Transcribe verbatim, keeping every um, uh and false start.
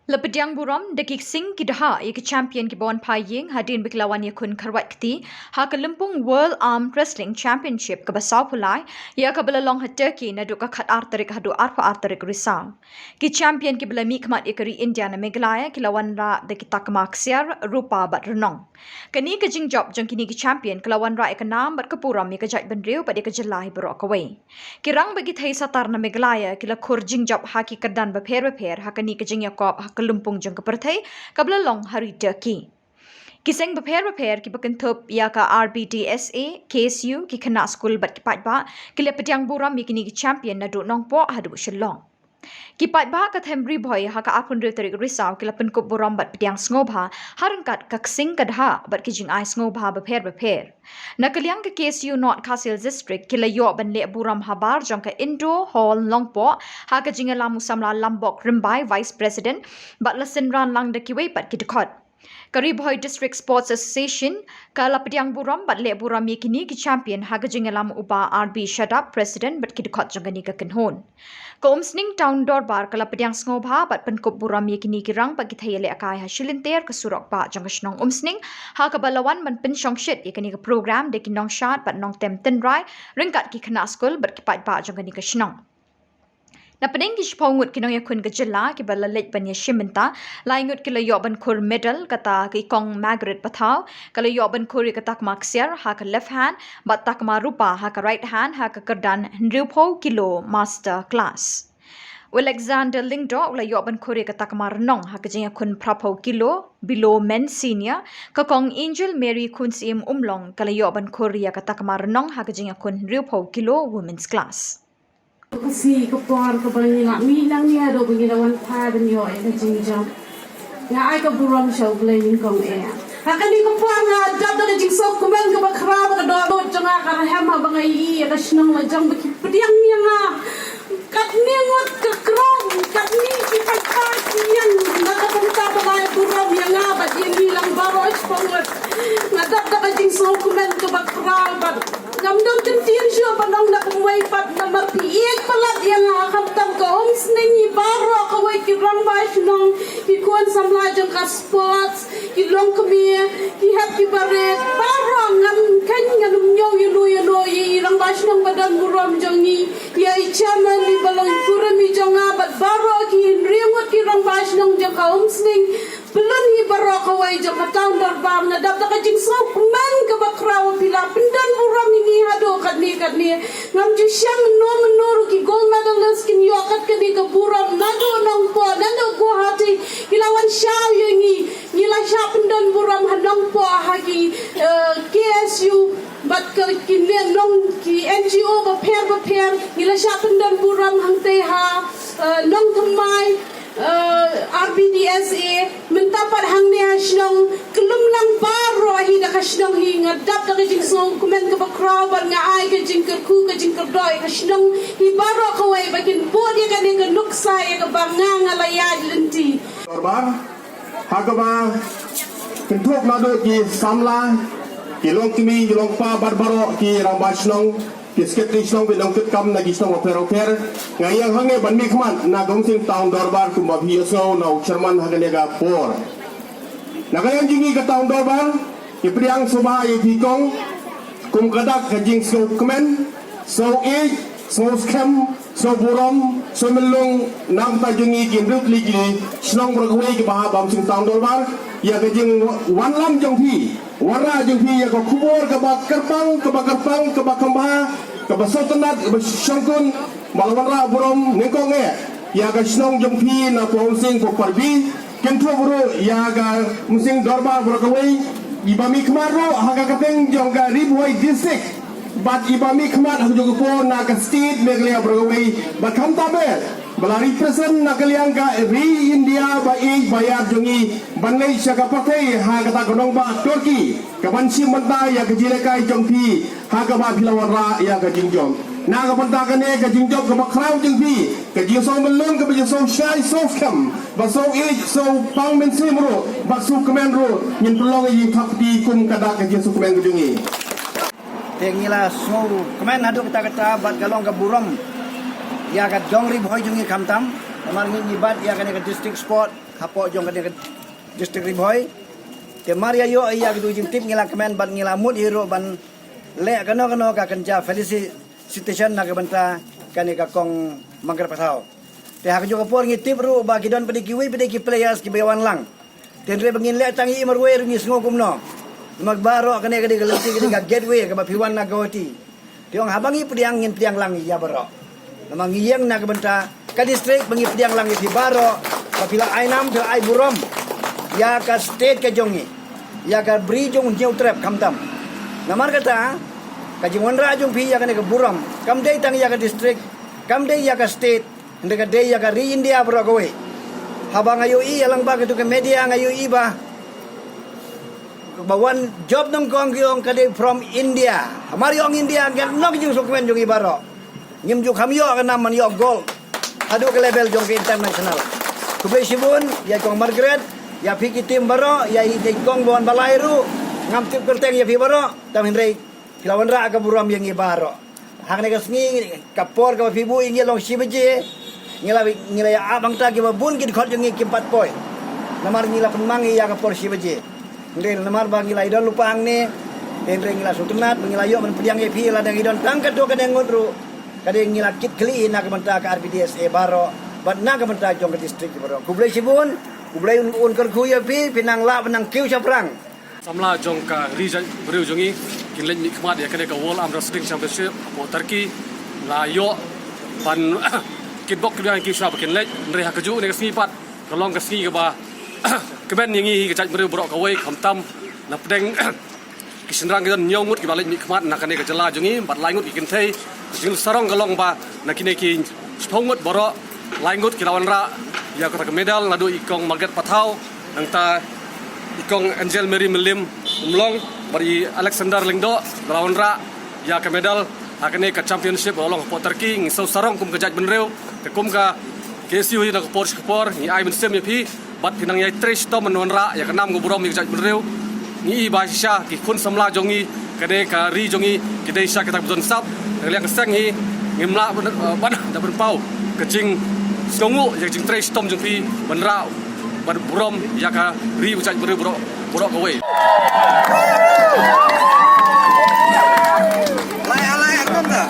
La pdiang burom da ki ksing ki dha ïa ki champion kiba wan phai ïing hadien ba ki la wan ïakhun kharwait kti ha ka lympung World Arm Wrestling Championship kaba sawphew lai, ïa kaba la long ha Turkey naduh ka khatar tarik haduh arphew ar tarik Risaw. Ki champion kiba la mihkhmat ïa ka ri India na Meghalaya ki la wanrah da ki takma ksiar, rupa bad rnong. Kane ka jingjop jong kine ki champion ka la wanrah ïa ka nam bad ka burom ïa ka jaitbynriew bad ïa ka jylla hi baroh kawei. Ki rang bad ki thei satar na Meghalaya ki la khur jingjop ha ki kyrdan bapher bapher ha kane ka jingïakop ha ka lympung jong ka pyrthei kaba la long ha ri Turkey. Ki seng bapher bapher kiba kynthup ïa ka R B D S A, K S U, ki khynnah skul bad ki paidbah ki la pdiang burom ïa kine ki champion naduh Nongpoh haduh Shillong. Ki paidbah ka them Ri Bhoi ha ka arphew hynriew tarik Risaw ki la pynkup burom bad pdiang sngewbha ha ryngkat ka ksing ka dha bad ki jingai sngewbha bapher bapher. Na ka liang ka K S U North Khasi Hills District ki la ïoh ban leh burom habar jong ka Indoor Hall Nongpoh ha ka jingïalam u samla Lambok Rymbai, Vice President, bad la synran lang da kiwei pat ki dkhot. Ka Ri Bhoi District Sports Association ka la pdiang burom bad leh burom ïa kine ki champion ha ka jingïalam u Bah R B Shadap, President, bad ki dkhot jong kane ka kynhun. Ka Umsning Town Dorbar ka la pdiang sngewbha bad pynkup burom ïa kine ki rang bad ki thei ïalehkai ha shilynter ka surok bah jong ka shnong Umsning, ha kaba la wan ban pynshongshit ïa kane ka program da ki nongshad bad nongtem tynrai ryngkat ki khynnah skul bad ki paidbah jong kane ka shnong. Na pdeng ki shiphew ngut ki nongïakhun ka jylla kiba la leit ban ïashim bynta, lai ngut ki la ïoh ban khur medal, kata ka i kong Margaret Pathaw ka la ïoh ban khur ïa ka takma ksiar ha ka left hand bad takma rupa ha ka right hand ha ka kyrdan hynriewphew kilo master class. U Alexander Lyngdoh u la ïoh ban khur ïa ka takma rnong ha ka jingïakhun phraphew kilo below men senior, ka kong Angel Mary Khunsyiem Umlong ka la ïoh ban khur ïa ka takma rnong ha ka jingïakhun hynriewphew kilo women's class. Ka sngi ka por kaba ngi la mih nangne haduh ba ngi la wan phai ban ïoh ïa ka jingjop. Nga ai ka burom sha U Blei nyngkong eh. Ha kane ka por nga dap da ka jingsngewkmen kaba khraw ba ka dohnud jong nga ka rhem haba nga ïohi ïa ka shnong la jong ba ki pdiang ïa nga. Katne ngut ka khrong, katne ki paidbah ki ïeng na ka bynta ba la ai burom ïa nga bad ïa ngi lang baroh shiphew ngut. Nga dap da ka jingsngewkmen kaba khraw bad ngam don kyntien shuh ban ong da kumwei pat namar phi ïeit palat ïa nga, khamtam ka Umsning, ngi baroh kawei ki rangbah shnong, ki khun samla jong ka sports, ki longkmie, ki hep ki barit, baroh ngan khein ngan ym ñiew ïano ïano ïa i rangbah shnong ba don burom jong ngi, ïa i chairman, i ba long i kurim i jong nga bad baroh ki hynriew ngut ki rangbah shnong jong ka Umsning. Pynlong hi baroh kawei jong ka Town Dorbar, nga dap da ka jingsngewkmen kaba khraw ba phi la pyndon burom ïa ngi haduh katne katne. Ngam ju shem mynno mynno ruh ki gold medalist kin ïoh kat kane ka burom naduh Nongpoh, naduh Guwahati ki la wan shaw ïa ngi. Ngi la shah pyndon burom ha Nongpoh ha ki, eh, K S U bad ka ki ne nong ki N G O bapher bapher. Ngi la shah pyndon burom hangtei ha, eh, Nongthymmai, eh, R B D S A, mynta pat hangne ha shnong, khlem lang baroh hi da ka shnong hi. Nga dap da ka jingsngewkmen kaba khraw bad nga ai ka jingkyrkhu ka jingkyrdoh ïa ka shnong hi baroh kawei ba kin bud ïa kane ka nuksa ïa kaba nga nga la ïaid lynti. Dorbar, ha kaba kynthup naduh ki samla, ki longkmie, ki longkpa bad baroh ki rangbah shnong, ki secretary shnong, ki nongkitkam na ki shnong bapher bapher. Nga ïeng hangne ban mihkhmat na ka Umsning Town Dorbar kumba phi ïohsngew na u chairman ha kane ka por. Na ka liang jong ngi ka Town Dorbar, ngi pdiang sngewbha ïa phi kong kum ka dak ka jingsngewkmen, sngewïeit, sngewskhem, sngewburom, sngewmyllung na ka bynta jong ngi ki hynriew tylli ki shnong baroh kawei kiba hap ha Umsning Town Dorbar, ïa ka jingwanlam jong phi. Wanrah jong phi ïa ka khubor kaba kyrpang, kaba kyrpang, kaba kham bha, kaba sngewtynnat, kaba shongkun, ba la wanrah burom nyngkong eh ïa ka shnong jong phi na Umsning Pukpar B, kynthup ruh ïa ka Umsning Dorbar baroh kawei, iba mihkhmat ruh ha ka kyrteng jong ka Ri Bhoi District, bad iba mihkhmat ha kajuh ka por na ka state Meghalaya baroh kawei, bad khamtam eh ba la represent na ka liang ka ri India ba ïeit ba ïar jong ngi, ban leit sha ka pyrthei ha kata ka nongbah Turkey, kaban shim bynta ïa ka jingïalehkai jong phi ha kaba phi la wanrah ïa ka jingjop. Na ka bynta kane ka jingjop kaba khraw jong phi, ka jingsngewmyllung, kaba jingsngewshai, sngewskhem, ba sngewïeit, sngewpang mynsiem ruh, ba sngewkmen ruh, ngin pynlong ïa ka jingthap kti kum ka dak ka jingsngewkmen ka jong ngi. Te ngi la sngewkmen haduh katta katta bad ka long ka burom ïa ka dong Ri Bhoi jong ngi khamtam. Namar ngi ngi bat ïa kane ka district sport hapoh jong kane ka district Ri Bhoi. Te mar ïa ïoh ïa ka jingtip ngi la kmen bad ngi la mut hi ruh ban leh kano kano ka kynja felicitation na ka bynta kane ka kong Margaret Pathaw. Te ha kajuh ka por ngi tip ruh ba ki don pat kiwei pat ki players kiba wan lang. Te hynrei ba ngin leh tang ïa i marwei ruh ngi sngew kumno. Namar baroh kane ka dei ka lynti ka dei ka gateway kaba phi wan na Guwahati. Te ong haba ngi pdiang ngin pdiang lang ïa baroh. Namar ngi ïeng na ka bynta ka district ba ngi pdiang lang ïa phi baroh. Ba phi la ai nam phi la ai burom ïa ka state ka jong ngi. Ïa ka Ri jong Hynñiewtrep khamtam. Namar kata ka jingwanrah jong phi ïa kane ka burom kam dei tang ïa ka district, kam dei ïa ka state, hynrei ka dei ïa ka ri India baroh kawei. Haba nga ïohi ïa lang ba katu ka media nga ïohi ba ba wan jop nyngkong ki ong ka dei from India. Hamar ïa ong India ngan nok jingsngewkmen jong i baroh. Ngim ju kham ïoh ka nam man ïoh gold haduh ka level jong ka international. Khublei shibun ïa kong Margaret, ïa phi ki team baroh, ïa i kong ba wan ba lai ruh. Ngam tip kyrteng ïa phi baroh, tam hynrei phi la wanrah ka burom ïa ngi baroh. Ha kane ka sngi ka por kaba phi buh ïa ngi long shi baje. Ngi la ngi la ïa ap hangta kiba bun ki dkhot jong ngi kim pat poi. Namar ngi la pynmang ïa ka por shi baje. Hynrei namar ba ngi la ïa don lypa hangne. Hynrei ngi la sngewtynnat ba ngi la ïoh ban pdiang ïa phi lada ngi don tang katto katne ngut ruh. Ka dei ngi la kit khlieh na ka bynta ka R P D S A baroh bad na ka bynta jong ka district baroh. Khublei shibun, U Blei un kyrkhu ïa phi, phi nang lah ban nang kiew shaphrang. Samla jong ka ri jaitbynriew jong ngi kin leit mihkhmat ïa kane ka World Arm Wrestling Championship hapoh Turkey. La ïoh ban kitbok kitbiang ïa ki shuwa ba kin leit, hynrei ha kajuh kane ka sngi pat ka long ka sngi kaba kmen ïa ngi hi ka jaitbynriew baroh kawei, khamtam na pdeng ki shynrang ki don hynñiew ngut kiba leit mihkhmat na kane ka jylla jong ngi bad lai ngut ki kynthei. Ka jingsarong ka long ba na kine ki shiphew ngut baroh, lai ngut ki la wanrah ïa kata ka medal, naduh i kong Margaret Pathaw, nangta i kong Angel Mary Mylliem Umlong bad i Alexander Lyngdoh, la wanrah ïa ka medal ha kane ka championship ba long hapoh Turkey. Ngi sngewsarong kum ka jaitbynriew, te kum ka K S U hi na ka por sha ka por ngi ai mynsiem ïa phi bad phi nang ïai trei shitom ban wanrah ïa ka nam ka burom ïa ka jaitbynriew. Ngi i ba shisha ki khun samla jong ngi, ka dei ka ri jong ngi, ki dei shisha kita ki ba don sap. Ka liang ka seng hi ngim lah ban, eh, ban da pynpaw ka jingsngewnguh ïa ka jingtrei shitom jong phi ban rah ban burom ïa ka ri u jaitbynriew baroh, baroh kawei. Lai, lai, akon ta.